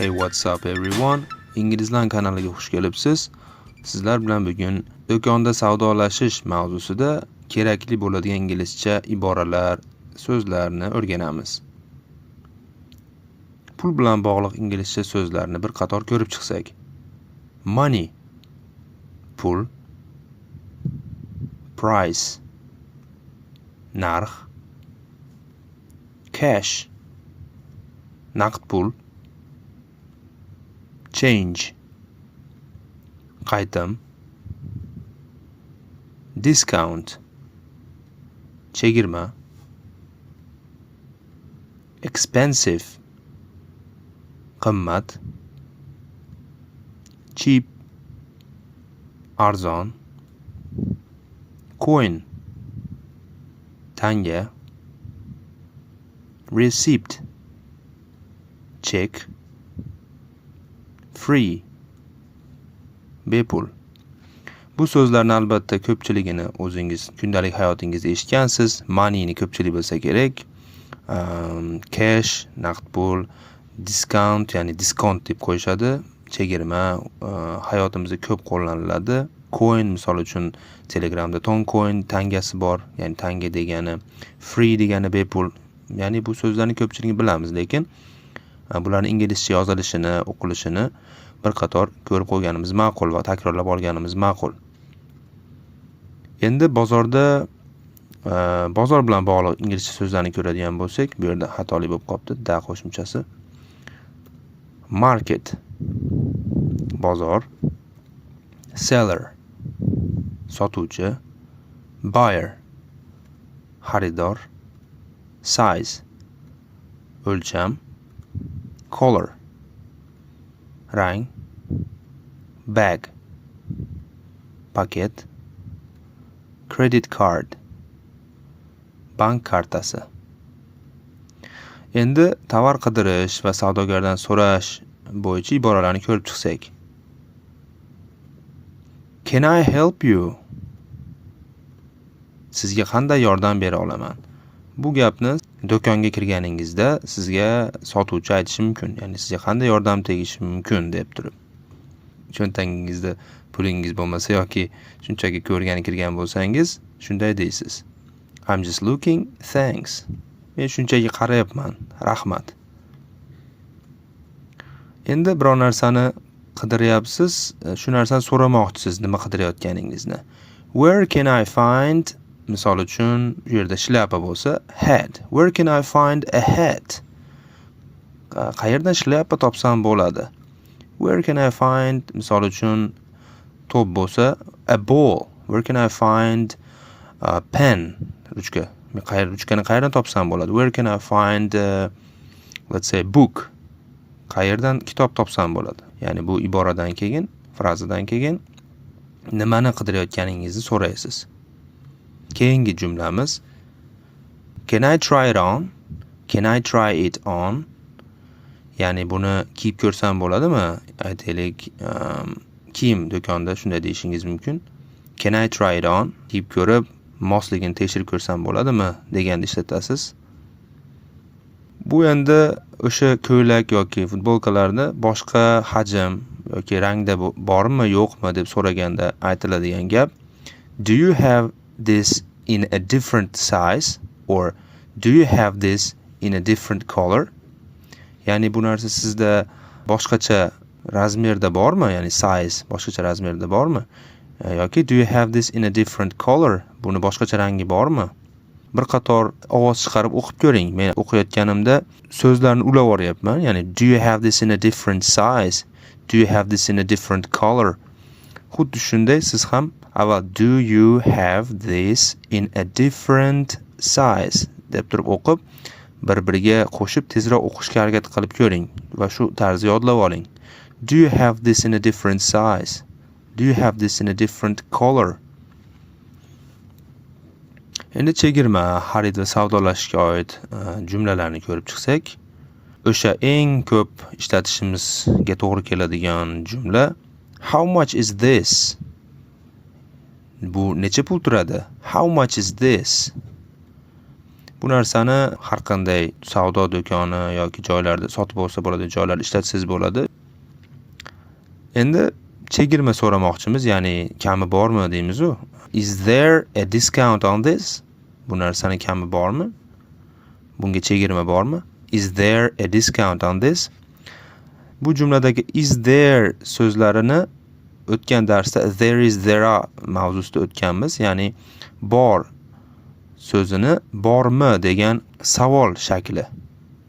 Hey, what's up, everyone? Inglizlar kanaliga xush kelibsiz. Sizlar bilan bugun do'konda savdolashish mavzusida kerakli bo'ladigan inglizcha iboralar, so'zlarni o'rganamiz. Pul bilan bog'liq inglizcha so'zlarni bir qator ko'rib chiqsak. Money, pul, price, narx, cash, naqd pul, change, qaytim, discount, chegirma, expensive, qimmat, cheap, arzon, coin, tanga, receipt, chek, free, bepul. Bu so'zlarni albatta ko'pchiligini o'zingiz kundalik hayotingizda eshitgansiz. Moneyni ko'pchilik bilsa kerak. Cash, naqd pul, discount, ya'ni diskont deb qo'yishadi. Chegirma hayotimizda ko'p qo'llaniladi. Coin, misol uchun, Telegramda Toncoin tangasi bor, ya'ni tanga degani, free degani bepul. Ya'ni bu so'zlarni ko'pchiligi bilamiz, lekin bularni inglizcha yozilishini, o'qilishini bir qator ko'rib qo'yganimiz ma'qul va takrorlab olganimiz ma'qul. Endi bozorda bozor bilan bog'liq inglizcha so'zlarni ko'radigan bo'lsak, bu yerda xatolik bo'lib qolibdi, da qo'shimchasi. Market, bozor, seller, sotuvchi, buyer, xaridor, size, o'lcham, color, rang, bag, paket, credit card, bank kartasi. Endi tovar qidirish va savdogardan so'rash bo'yicha iboralarni ko'rib chiqsak. Can I help you? Sizga qanday yordam bera olaman? Bu gapni do'konga kirganingizda sizga sotuvchi aytishi mumkin. Ya'ni sizga qanday yordam tegishi mumkin deb turib. Cho'ntagingizda pulingiz bo'lmasa yoki shunchaki ko'rgani kirgan bo'lsangiz, shunday deysiz: "I'm just looking, thanks." Men shunchaki qarayapman, rahmat. Endi biror narsani qidiryapsiz, shu narsani so'ramoqchisiz, nima qidirayotganingizni. Where can I find, misol uchun, bu yerda shlyapa bo'lsa, hat. Where can I find a hat? Qayerdan shlyapa topsam bo'ladi? Where can I find, misol uchun, to'p bo'lsa, a ball. Where can I find a pen? Ruchka. Qayer ruchkani qayerdan topsam bo'ladi? Where can I find, let's say, book? Qayerdan kitob topsam bo'ladi? Ya'ni bu iboradan keyin, frazadan keyin nimani qidirayotganingizni so'raysiz. Keyingi jumlamiz: Can I try it on? Can I try it on? Ya'ni buni kiyib ko'rsam bo'ladimi? Aytaylik, kiyim do'konida shunday deyishingiz mumkin. Can I try it on? Kiyib ko'rib, mosligini tekshirib ko'rsam bo'ladimi deganda ishlatasiz. Bu endi o'sha ko'ylak yoki futbolkalarni boshqa hajm yoki rangda bormi, yo'qmi deb so'raganda aytiladigan gap. Do you have this in a different size or do you have this in a different color? Ya'ni bu narsa sizda boshqacha razmerda bormi? Ya'ni size boshqacha razmerda bormi? Yoki do you have this in a different color? Buni boshqacha rangi bormi? Bir qator ovoz chiqarib o'qib ko'ring. Men o'qiyotganimda so'zlarni ulab yuboryapman. Ya'ni do you have this in a different size? Do you have this in a different color? Xuddi shunday siz ham avval "Do you have this in a different size?" deb turib o'qib, bir-biriga qo'shib tezroq o'qishga harakat qilib ko'ring va shu tarzda yodlab oling. Do you have this in a different size? Do you have this in a different color? Endi chegirma, xarid va savdolashishga oid jumlalarni ko'rib chiqsak, o'sha eng ko'p ishlatishimizga to'g'ri keladigan jumla: How much is this? Bu necha pul turadi? How much is this? Bu narsani har qanday savdo do'koni yoki joylarda sotib olsa bo'ladi, joylarda ishlatsangiz bo'ladi. Endi chegirma so'ramoqchimiz, ya'ni kami bormi deymiz-u. Is there a discount on this? Bu narsani kami bormi? Bunga chegirma bormi? Is there a discount on this? Bu jumladagi "is there" so'zlarini o'tgan darsda "there is", "there are" mavzusida o'tganmiz. Ya'ni "bor" so'zini "bormi" degan savol shakli.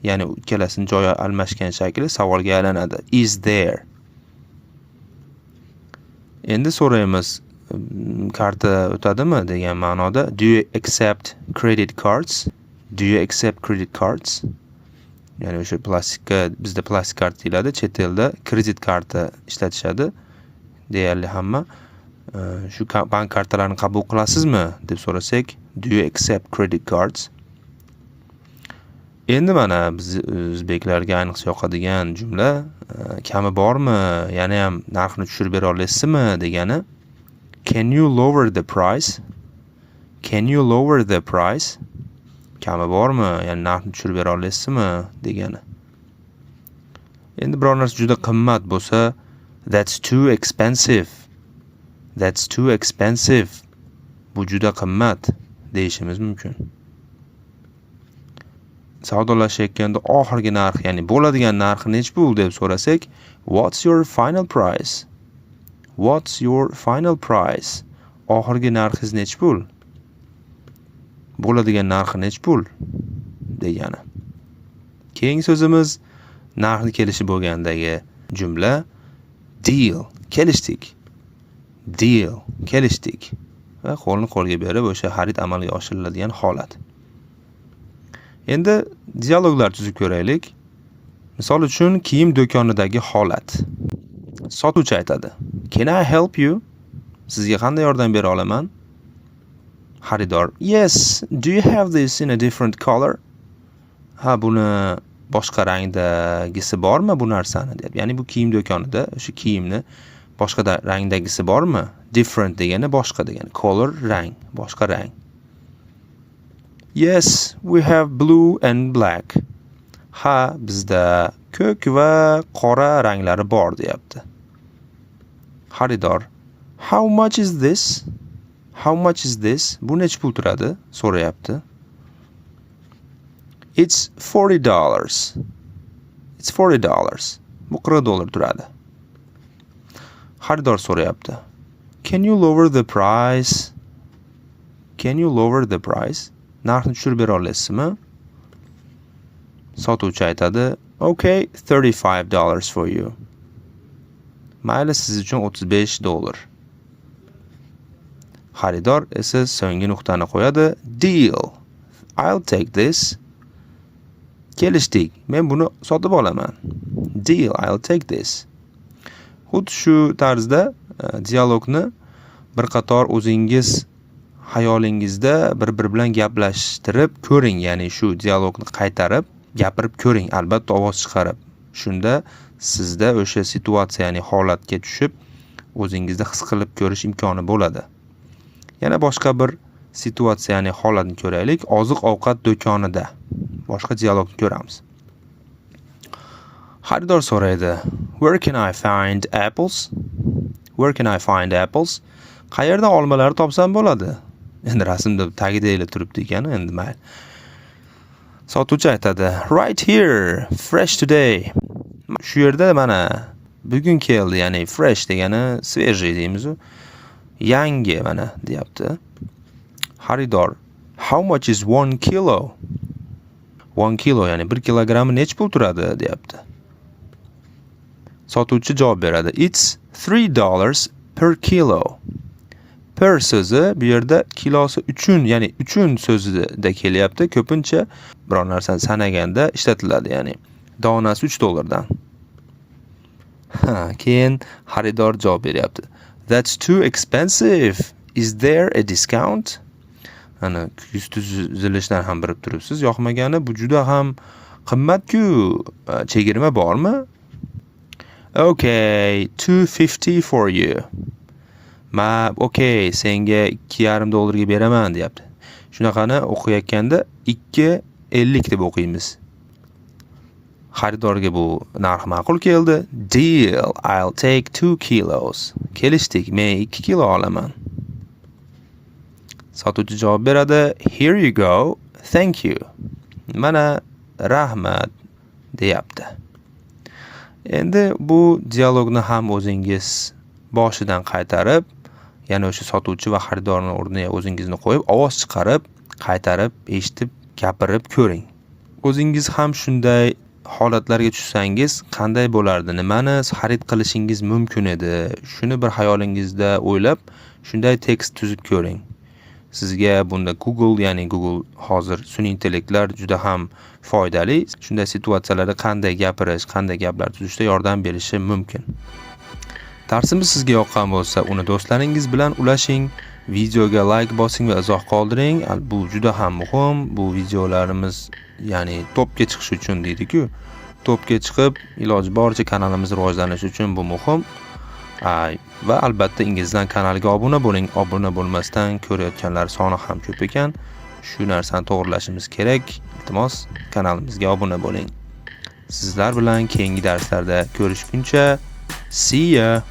Ya'ni ikkalasini joyi almashgan shakli savolga aylanadi. Is there. Endi so'raymiz, karta o'tadimi degan ma'noda: Do you accept credit cards? Do you accept credit cards? Ya'ni o'sha plastikka, bizda plastik karta deyiladi, chet elda kredit karta ishlatishadi deyarli hamma. Shu bank kartalarini qabul qilasizmi deb so'rasak, do you accept credit cards? Endi mana biz o'zbeklarga ayniqsa yoqadigan jumla, kami bormi, yanayam narxini tushirib bera olasizmi degani: Can you lower the price? Can you lower the price? Kami bormi, ya'ni narxni tushirib bera olasizmi degani. Endi biror narsa juda qimmat bo'lsa, that's too expensive. That's too expensive. Bu juda qimmat deyishimiz mumkin. Savdolashayotganda oxirgi narx, ya'ni bo'ladigan narxi nechi pul deb so'rasak, what's your final price? What's your final price? Oxirgi narxingiz nechi pul? Bo'ladigan narxi nechi pul degani. Keyingi so'zimiz narxni kelishib bo'lgandagi jumla: deal, kelishdik. Deal, kelishdik va qo'lni qo'lga berib o'sha xarid amalga oshiriladigan holat. Endi dialoglar tuzib ko'raylik. Misol uchun, kiyim do'konidagi holat. Sotuvchi aytadi: "Can I help you?" Sizga qanday yordam bera olaman? Xaridor: "Yes, do you have this in a different color?" Ha, buni boshqa rangdagisi bormi bu narsani deb. Ya'ni bu kiyim do'konida o'sha kiyimni boshqa rangdagisi bormi? Different degani boshqa degani. Color rang, boshqa rang. "Yes, we have blue and black." Ha, bizda ko'k va qora ranglari bor deyapti. Xaridor: "How much is this?" How much is this? Bu nechi pul turadi? So'rayapti. It's $40. It's $40. Bu 40 dollar turadi. Xaridor so'rayapti. Can you lower the price? Can you lower the price? Narxni tushirib bera olasizmi? Sotuvchi aytadi: "Okay, $35 for you." Mayli, siz uchun 35 dollar. Xaridor esa so'nggi nuqtani qo'yadi. Deal. I'll take this. Kelishdik. Men buni sotib olaman. Deal. I'll take this. Xuddi shu tarzda dialogni bir qator o'zingiz xayolingizda bir-biri bilan gaplashtirib ko'ring, ya'ni shu dialogni qaytarib gapirib ko'ring, albatta ovoz chiqarib. Shunda sizda o'sha situatsiya, ya'ni holatga tushib, o'zingizda his qilib ko'rish imkoni bo'ladi. Yana boshqa bir situatsiya, ya'ni holatni ko'raylik. Oziq-ovqat do'konida boshqa dialogni ko'ramiz. Xaridor so'raydi: "Where can I find apples?" Where can I find apples? Qayerdan olmalarni topsam bo'ladi? Endi rasmda tagida turibdi ekan, endi mayli. Sotuvchi aytadi: "Right here, fresh today." Shu yerda mana bugun keldi, ya'ni fresh degani свежий deymiz-u. Yangi mana deyapti. Xaridor: "How much is 1 kilo?" 1 kilo, ya'ni 1 kilogrammi nechi pul turadi deyapti. Sotuvchi javob beradi: "It's $3 per kilo." Per so'zi bu yerda kilosi uchun, ya'ni uchun so'zida kelyapti. Ko'pincha biror narsani sanaganda ishlatiladi, ya'ni donasi 3 dollardan. Ha, keyin xaridor javob beryapti: "That's too expensive. Is there a discount?" Ana yuz tuzilishdan ham bilib turibsiz. Yoqmagani, bu juda ham qimmat-ku. Chegirma bormi? Okay, 2.50 for you. Ma, okay, senga 2,5 dollarga beraman deyapti. Shunaqani o'qiyotganda 2,50 deb o'qiymiz. Xaridorga bu narx ma'qul keldi. "Deal, I'll take 2 kilos." Kelishdik, men 2 kilo olaman. Sotuvchi javob beradi: "Here you go, thank you." Mana, rahmat, deyapti. Endi bu dialogni ham o'zingiz boshidan qaytarib, ya'ni o'sha sotuvchi va xaridorni o'rniga o'zingizni qo'yib, ovoz chiqarib, qaytarib, eshitib, gapirib ko'ring. O'zingiz ham shunday holatlarga tushsangiz qanday bo'lardi? Nimani xarid qilishingiz mumkin edi? Shuni bir xayolingizda o'ylab, shunday tekst tuzib ko'ring. Sizga bunda Google, ya'ni Google, hozir sun'iy intellektlar juda ham foydali. Shunday situatsiyalarda qanday gapirish, qanday gaplar tuzishda yordam berishi mumkin. Darsimiz sizga yoqqan bo'lsa, uni do'stlaringiz bilan ulashing, videoga layk bosing va izoh qoldiring. Bu juda ham muhim. Bu videolarimiz, ya'ni topga chiqish uchun deydi-ku. Topga chiqib, iloji boricha kanalimiz rivojlanishi uchun bu muhim. Va albatta Inglizdan kanaliga obuna bo'ling. Obuna bo'lmasdan ko'rayotganlar soni ham ko'p ekan. Shu narsani to'g'rilashimiz kerak. Iltimos, kanalimizga obuna bo'ling. Sizlar bilan keyingi darslarda ko'rishguncha, see ya.